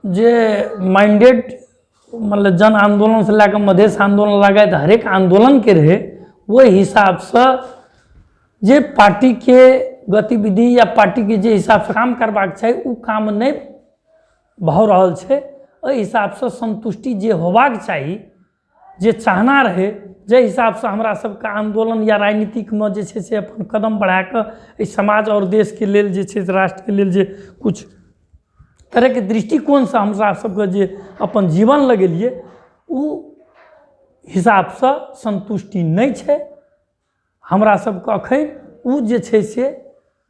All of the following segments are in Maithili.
जे माइंडेड मतलब जन आन्दोलनसँ लए कऽ मधेश आन्दोलन लगाइत हरेक आन्दोलनके रहै, ओहि हिसाबसँ जे पार्टीके गतिविधि या पार्टीके जे हिसाबसँ काम करबाक चाही ओ काम नहि भऽ रहल छै। एहि हिसाबसँ सन्तुष्टि जे होबाक चाही, जे चाहना रहै, जाहि हिसाबसँ हमरा सबके आन्दोलन या राजनीतिकमे जे छै से अपन कदम बढ़ाकऽ एहि समाज आओर देशके लेल जे छै से राष्ट्रके लेल जे किछु तरहके दृष्टिकोणसँ हमरा सबके जे अपन जीवन लगेलियै, ओ हिसाबसँ सन्तुष्टि नहि छै। हमरा सबके अखन ओ जे छै से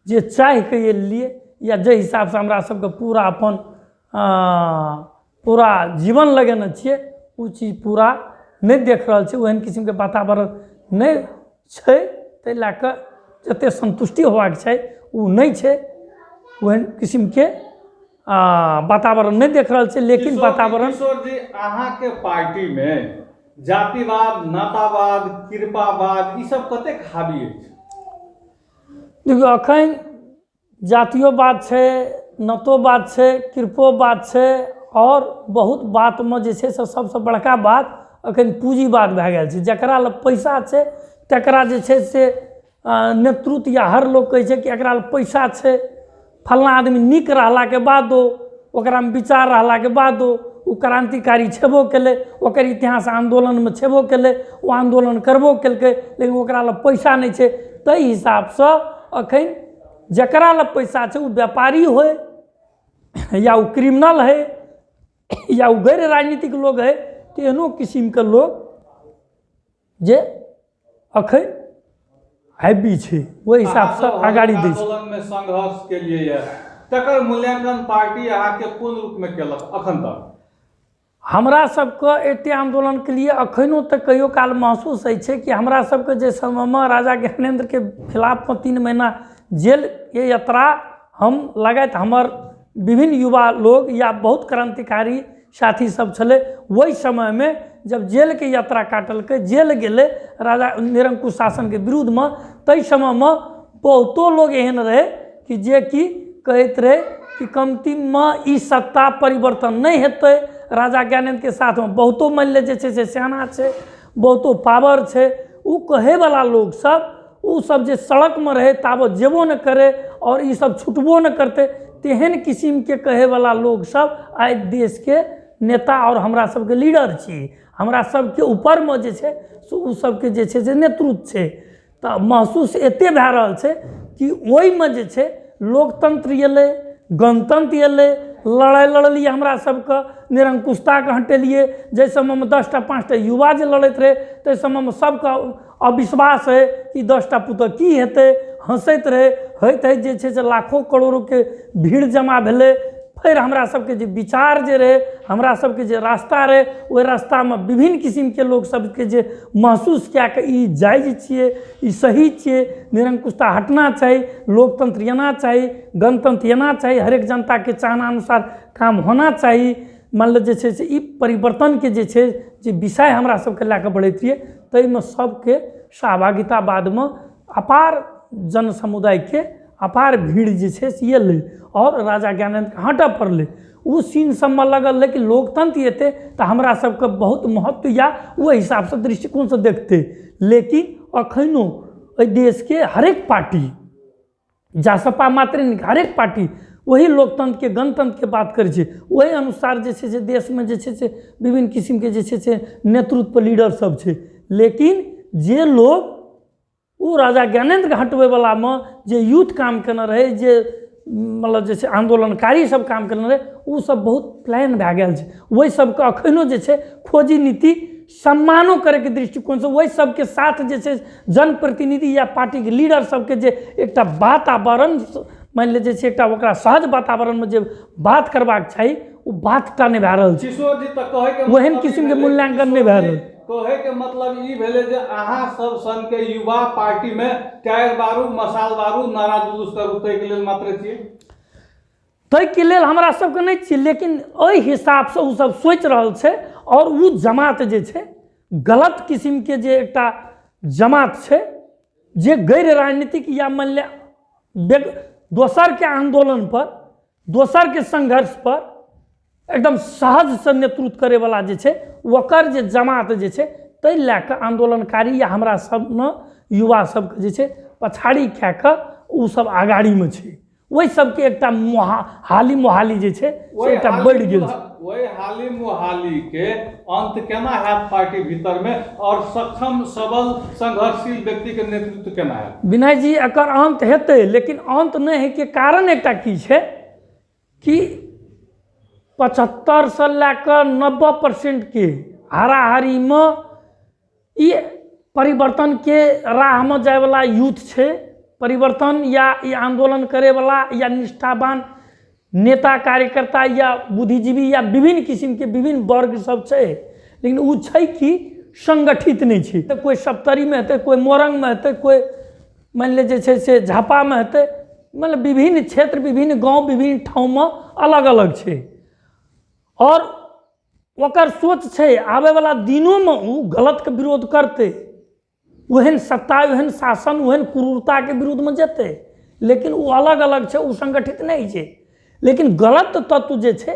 जे चाहिके एलियै या जाहि हिसाबसँ हमरा सबके पूरा अपन पूरा जीवन लगेने छियै, ओ चीज पूरा नहि देख रहल छै। ओहन किसिमके वातावरण नहि छै, ताहि लए कऽ जतेक सन्तुष्टि होबाक चाही ओ नहि छै। ओहन किसिमके वातावरण नहि देख रहल छै, लेकिन वातावरण। किशोर जी, अहाँके पार्टीमे जातिवाद, नातावाद, कृपावाद ई सब कतेक हावी अछि? देखियौ, अखन जातियो बात छै, नतो बात छै, कृपो बात छै, आओर बहुत बातमे जे छै से सबसँ बड़का बात अखन पूँजीवाद भए गेल छै। जकरा लग पैसा छै तकरा जे छै से नेतृत्व, या हर लोक कहै छै कि एकरा लग पैसा छै, फल्लाँ आदमी नीक रहलाके बादो, ओकरामे विचार रहलाके बादो, ओ क्रान्तिकारी छेबो केलै, ओकर इतिहास आन्दोलनमे छेबो केलै, ओ आन्दोलन करबो केलकै, लेकिन ओकरा लग पैसा नहि छै। ताहि हिसाबसँ अखन जकरा लग पैसा छै, ओ व्यापारी होइ या ओ क्रिमिनल हइ या ओ गैर राजनीतिक लोग हइ, तेहनो किसिमके लोग जे अखन हैवी छै, ओहि हिसाबसँ अगाड़ी दै छै। आन्दोलनमे संघर्ष केलियै यऽ, तकर मूल्यांकन पार्टी अहाँके कोन रूपमे केलक अखन तक? हमरा सबके एते आन्दोलनके लिए अखनो तक कहियो काल महसूस होइ छै कि हमरा सबके जे समयमे राजा ज्ञानेन्द्रके खिलाफमे 3 महीना जेलके यात्रा हम लगाइत हमर विभिन्न युवा लोग या बहुत क्रान्तिकारी साथी सब छलै, ओहि समयमे जब जेलके यात्रा काटलकै, जेल गेलै राजा निरंकुश शासनके विरुद्धमे, ताहि समयमे बहुतो लोग एहन रहै कि जे कि कहैत रहै कि कमतीमे ई सत्ता परिवर्तन नहि हेतै। राजा ज्ञानेन्द्रके साथमे बहुतो मानि ले जे छै से सेना छै, बहुतो पावर छै, ओ कहैवला लोकसब ओ सब जे सड़कमे रहै ताबत जेबो नहि करै आओर ई सब छुटबो नहि करतै, तेहन किसिमके कहैवला लोकसब आइ देशके नेता आओर हमरा सबके लीडर छी। हमरा सबके ऊपरमे जे छै से ओ सबके जे छै से नेतृत्व छै। तऽ महसूस एते भए रहल छै कि ओहिमे जे छै लोकतंत्र एलै, गणतंत्र एलै, लड़ाइ लड़लियै हमरा सबके, निरंकुशताके हटेलियै। जाहि समयमे 10टा 5टा युवा जे लड़ैत रहै, ताहि समयमे सबके अविश्वास है कि 10टा पुतहु की हेतै, हँसैत रहै। होइत होइत जे छै से लाखों करोड़ोके भीड़ जमा भेलै। फेर हमरा सबके जे विचार जे रहै, हमरा सबके जे रास्ता रहै, ओहि रास्तामे विभिन्न किसिमके लोक सबके जे महसूस कए कऽ ई जायज छियै, ई सही छियै, निरंकुशता हटना चाही, लोकतंत्र एना चाही, गणतंत्र एना चाही, हरेक जनताके चाहना अनुसार काम होना चाही, मानि लिअ जे छै से ई परिवर्तनके जे छै जे विषय हमरा सबके लए कऽ बढ़ैत रहियै, ताहिमे सबके सहभागिता बादमे अपार जन समुदायके अपार भीड़ जे छै से एलै आओर राजा ज्ञानेन्द्रके हटऽ पड़लै। ओ सीन सबमे लगल रहै कि लोकतंत्र एतै तऽ हमरा सबके बहुत महत्व या ओहि हिसाबसँ दृष्टिकोणसँ देखतै, लेकिन अखनो एहि देशके हरेक पार्टी, जासपा मात्र नहि, हरेक पार्टी वही लोकतंत्रके गणतंत्रके बात करै छै। ओहि अनुसार जे छै से देशमे जे छै से विभिन्न किसिमके जे छै से नेतृत्व लीडर सब छै, लेकिन जे लोग ओ राजा ज्ञानेन्द्रके हटबैवलामे जे यूथ काम केने रहै, जे मतलब जे छै आन्दोलनकारी सब काम केने रहै, ओ सब बहुत प्लान भए गेल छै। ओहि सबके अखनो जे छै खोजी नीति सम्मानो करैके दृष्टिकोणसँ ओहि सबके साथ जे छै जनप्रतिनिधि या पार्टीके लीडर सबके जे एकटा वातावरण मानि ले जे छै एकटा ओकरा सहज वातावरणमे जे बात करबाक चाही, ओ बात टा नहि भए रहल छै। किशोर जी, तऽ कहैके ओहन किसिमके मूल्यांकन नहि भए रहल। कहैके मतलब ई भेलै जे अहाँ सब सनके युवा पार्टीमे टायर बारू, मसाल बारू, नारा जुलूस करू, ताहिके लेल मात्र छियै? ताहिके लेल हमरा सबके नहि छियै, लेकिन एहि हिसाबसँ ओ सब सोचि रहल छै। आओर ओ जमात जे छै गलत किसिमके जे एकटा जमात छै जे गैर राजनीतिक या मानि लिअ दोसरके आन्दोलन पर, दोसरके संघर्ष पर एकदम सहजसँ नेतृत्व करैवला जे छै ओकर जे जमात जे छै, ताहि लए कऽ आन्दोलनकारी या हमरा सबमे युवा सबके जे छै पछाड़ी कए कऽ ओसब अगाड़ीमे छै। ओहि सबके एकटा हाली मोहाली जे छै से एकटा बढ़ि गेल छै। ओहि हाली मोहाली के अंत केना हैत पार्टी भीतर में और सक्षम सबल संघर्षशील व्यक्ति के नेतृत्व केना हैत? विनय जी, एकर अंत हेतै, लेकिन अंत नहि होइके कारण एकटा की छै कि 75 से लए कऽ 90% के हाराहारीमे ई परिवर्तनके राहमे जायवला यूथ छै। परिवर्तन या ई आन्दोलन करैवला या निष्ठावान नेता कार्यकर्ता या बुद्धिजीवी या विभिन्न किसिमके विभिन्न वर्ग सब छै, लेकिन ओ छै कि संगठित नहि छै। तऽ कोइ सप्तरीमे हेतै, कोइ मोरंगमे हेतै, कोइ मानि लिअ जे छै से झापामे हेतै, मतलब विभिन्न क्षेत्र विभिन्न गाँव विभिन्न ठाउँमे अलग अलग छै। आओर ओकर सोच छै आबैवला दिनोमे ओ गलतके विरोध करतै, ओहन सत्ता ओहन शासन ओहन क्रूरताके विरुद्धमे जेतै, लेकिन ओ अलग अलग छै, ओ संगठित नहि छै। लेकिन गलत तत्व जे छै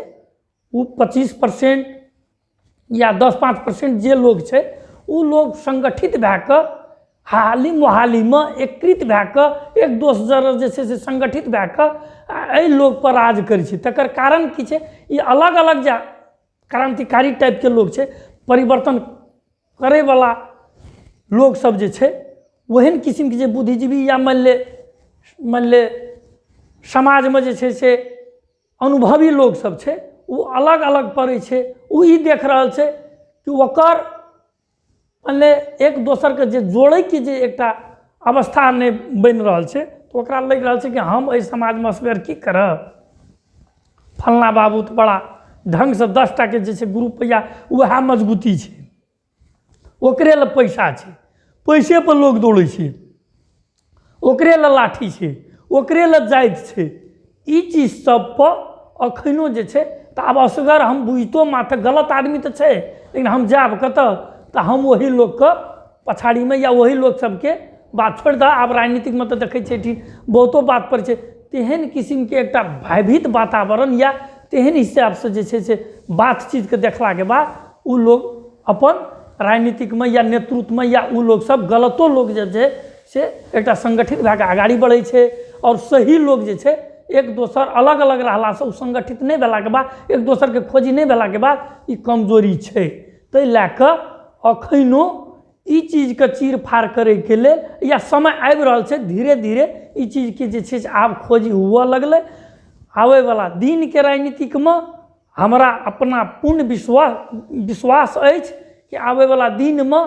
ओ 25% या 10-5% जे लोग छै ओ लोग संगठित भए कऽ हाली मोहालीमे एकत्रित भए कऽ एक दोसर जे छै से संगठित भए कऽ एहि लोकपर राज करै छै। तकर कारण की छै? ई अलग अलग जे क्रांतिकारी टाइपके लोग छै, परिवर्तन करैवला लोक सब जे छै, ओहन किसिमके जे बुद्धिजीवी या मानि ले समाजमे जे छै से अनुभवी लोक सब छै, ओ अलग अलग पड़ै छै। ओ ई देख रहल छै कि ओकर मानि ले एक दोसरके जे जोड़ैके जे एकटा अवस्था नहि बनि रहल छै, तऽ ओकरा लागि रहल छै कि हम एहि समाजमे असगर की करब, फल्लाँ बाबू तऽ बड़ा ढङ्गसँ 10 टाके जे छै ग्रुप या उएह मजबूती छै, ओकरे लए पैसा छै, पैसे पर लोग दौड़ै छै, ओकरे लए लाठी छै, ओकरे लए जाति छै। ई चीज सब पर अखनो जे छै तऽ आब असगर हम बुझितो मात्र गलत आदमी तऽ छै, लेकिन हम जायब कतऽ? तऽ हम ओही लोकके पछाड़ीमे या ओही लोक सबके बात छोड़ि दऽ। आब राजनीतिकमे तऽ देखै छियै ठीक बहुतो बात पड़ै छै, तेहन किसिमके एकटा भयभीत वातावरण या तेहन हिसाबसँ जे छै से बातचीतके देखलाके बाद ओ लोग अपन राजनीतिकमे या नेतृत्वमे या ओ लोग सब गलतो लोग जे छै से एकटा संगठित भए कऽ अगाड़ी बढ़ै छै। आओर सही लोग जे छै एक दोसर अलग अलग रहलासँ ओ संगठित नहि भेलाके बाद, एक दोसरके खोजी नहि भेलाके बाद ई कमजोरी छै। ताहि लए कऽ अखनो ई चीजके चीरफाड़ करैके लेल या समय आबि रहल छै। धीरे धीरे ई चीजके जे छै से आब खोजी हुअ लगलै। आबैवला दिनके राजनीतिकमे हमरा अपना पूर्ण विश्वास अछि कि आबैवला दिनमे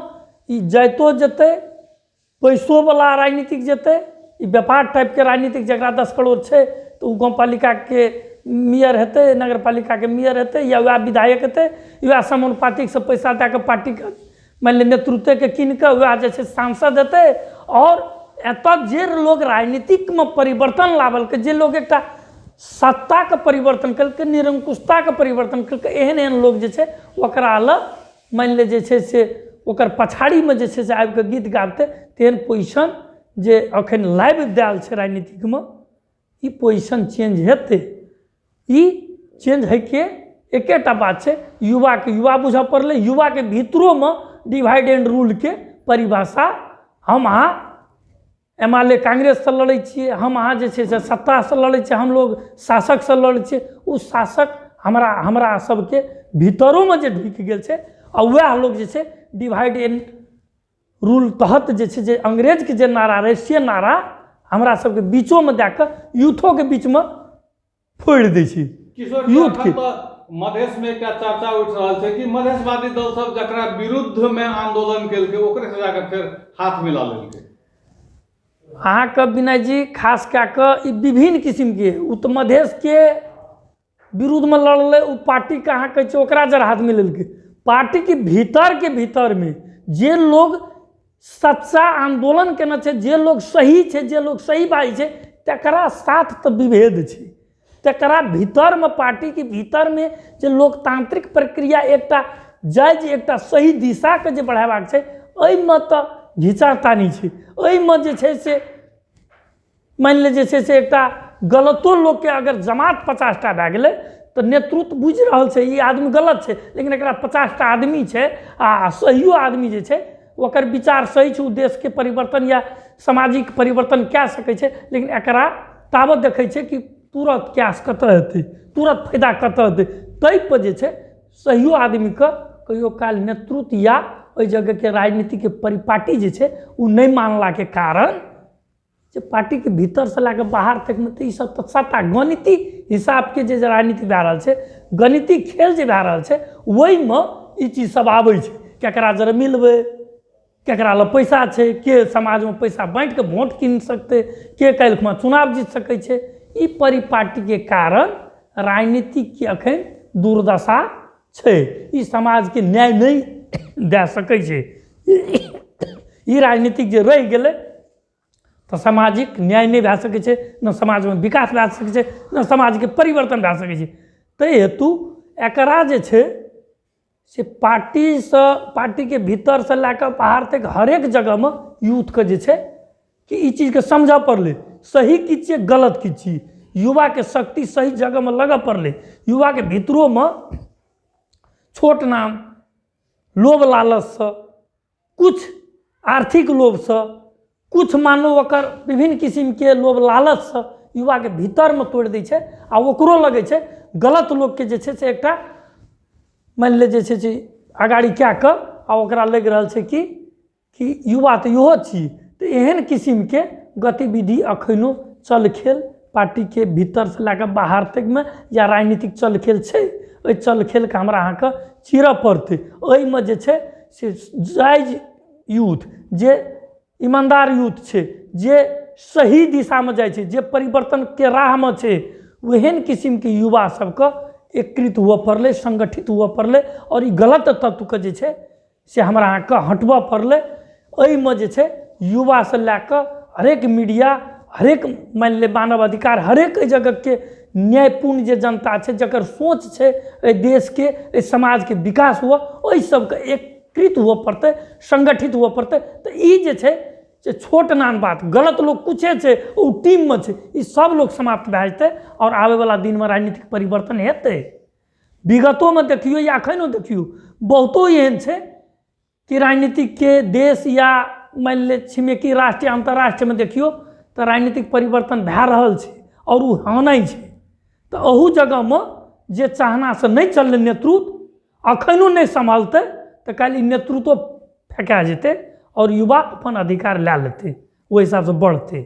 ई जाइतो जेतै, पैसोवला राजनीतिक जेतै, ई व्यापार टाइपके राजनीतिक जकरा 10 करोड़ छै तऽ ओ गाँवपालिकाके मेयर हेतै, नगरपालिकाके मेयर हेतै या वएह विधायक हेतै, वएह समानुपातिकसँ पैसा दए कऽ पार्टीके मानि लिअ नेतृत्वके कीन कऽ वएह जे छै सांसद हेतै। आओर एतऽ जे लोग राजनीतिकमे परिवर्तन लाबलकै, जे लोग एकटा सत्ताके परिवर्तन केलकै, निरंकुशताके परिवर्तन केलकै, एहन एहन लोग जे छै ओकरा लए मानि लिअ जे छै से ओकर पछाड़ीमे जे छै से आबिकऽ गीत गाबतै, तेहन पोजिशन जे अखन लाबि देल छै राजनीतिकमे, ई पोजिशन चेंज हेतै। ई चेंज होइके एकेटा बात छै, युवाके युवा बुझऽ पड़लै। युवाके भीतरोमे डिवाइड एंड रूलके परिभाषा, हम अहाँ एमाले कांग्रेससँ लड़ै छियै, हम अहाँ जे छै से सत्तासँ लड़ै छियै, हमलोग शासकसँ लड़ै छियै। ओ शासक हमरा हमरा सबके भीतरोमे जे ढुकि गेल छै आ वएह लोग जे छै डिवाइड एंड रूल तहत जे छै, जे अंग्रेजके जे नारा रहै से नारा हमरा सबके बीचोमे दए कऽ यूथोके बीचमे फोड़ि दै छै। किशोर जी, यूथ के अखन तऽ मधेश में एकटा चर्चा उठि रहल छै कि मधेशवादी दल सब जकरा विरुद्ध में आंदोलन केलकै ओकरे से जाकर फेर हाथ मिला लेलकै। अहाँके विनय जी, खास कए कऽ ई विभिन्न किसिमके, ओ तऽ मधेशके विरुद्धमे लड़लै, ओ पार्टीके अहाँ कहै छियै ओकरा जर हाथ मिलेलकै। पार्टीके भीतरके भीतरमे जे लोग सच्चा आंदोलन केने छै, जे लोग सही छै, जे लोग सही बाजै छै, तकरा साथ तऽ विभेद छै। तकरा भीतरमे, पार्टीके भीतरमे जे लोकतांत्रिक प्रक्रिया एकटा जायज एकटा सही दिशाके जे बढ़ेबाक छै, एहिमे तऽ घिचातानी छै। एहिमे जे छै से मानि ले जे छै से एकटा गलतो लोकके अगर जमात 50 टा भए गेलै तऽ नेतृत्व बुझि रहल छै ई आदमी गलत छै, लेकिन एकरा 50टा आदमी छै आ सहियो आदमी जे छै ओकर विचार सही छै, ओ देशके परिवर्तन या सामाजिक परिवर्तन कए सकै छै, लेकिन एकरा ताबत देखै छै कि तुरत कैश कतऽ हेतै, तुरत फायदा कतऽ हेतै, ताहिपर जे छै सहियो आदमीके कहियो काल नेतृत्व या ओहि जगहके राजनीतिके परिपाटी जे छै ओ नहि मानलाके कारण जे पार्टीके भीतरसँ लए कऽ बाहर तकमे तऽ ईसब तऽ सभटा गणिती हिसाबके जे राजनीति भए रहल छै, गणिती खेल जे भए रहल छै, ओहिमे ई चीज सब आबै छै। केकरा जरे मिलबै, केकरा लग पैसा छै, के समाजमे पैसा बाँटिके वोट कीन सकतै, के काल्हिखुमा चुनाव जीत सकै छै, ई परिपाटीके कारण राजनीतिके अखन दुर्दशा छै। ई समाजके न्याय नहि दए सकै छै। ई राजनीतिक जे रहि गेलै तऽ सामाजिक न्याय नहि भए सकै छै, ने समाजमे विकास भए सकै छै, ने समाजके परिवर्तन भए सकै छै। ताहि हेतु एकरा जे छै से पार्टीसँ पार्टीके भीतरसँ लए कऽ बाहर तक हरेक जगहमे यूथके जे छै कि ई चीजके समझऽ पड़लै, सही की छियै गलत की छियै। युवाके शक्ति सही जगहमे लगऽ पड़लै। युवाके भीतरोमे छोट नाम लोभ लालचसँ, कुछ आर्थिक लोभसँ, कुछ मानू ओकर विभिन्न किसिमके लोभ लालचसँ युवाके भीतरमे तोड़ि दै छै आ ओकरो लगै छै गलत लोकके जे छै से एकटा मानि ले जे छै से अगाड़ी कए कऽ आ ओकरा लागि रहल छै कि युवा तऽ इहो छी। तऽ एहन किसिमके गतिविधि अखनो चल खेल पार्टीके भीतरसँ लए कऽ बाहर तकमे या राजनीतिक चल खेल छै, ओहि चल खेलके हमरा अहाँके चीरऽ पड़तै। ओहिमे जे छै से जायज यूथ, जे ईमानदार यूथ छै, जे सही दिशामे जाइ छै, जे परिवर्तनके राहमे छै, ओहन किसिमके युवा सबके एकत्रित हुअ पड़लै, संगठित हुअ पड़लै आओर ई गलत तत्वके जे छै से हमरा अहाँके हटबऽ पड़लै। एहिमे जे छै युवासँ लए कऽ हरेक मीडिया, हरेक मानि ले मानव अधिकार, हरेक एहि जगहके न्यायपूर्ण जे जनता छै, जकर सोच छै एहि देशके एहि समाजके विकास हुअ, ओहि सबके एकत्रित हुअ पड़तै, संगठित हुअ पड़तै। तऽ ई जे छै से छोट नान बात, गलत लोक कुछे छै ओ टीममे छै, ई सब लोक समाप्त भए जेतै आओर आबैवला दिनमे राजनीतिक परिवर्तन हेतै। विगतोमे देखियौ या अखनो देखियौ, बहुतो एहन छै कि राजनीतिकके देश या मानि ले छिमेकी राष्ट्र अंतर्राष्ट्रीयमे देखियौ तऽ राजनीतिक परिवर्तन भए रहल छै आओर ओ होनाइ छै। तऽ अहू जगहमे जे चाहनासँ नहि चललै नेतृत्व, अखनो नहि सम्हालतै तऽ काल्हि ई नेतृत्व फेका जेतै आओर युवा अपन अधिकार लए लेतै, ओहि हिसाबसँ बढ़तै।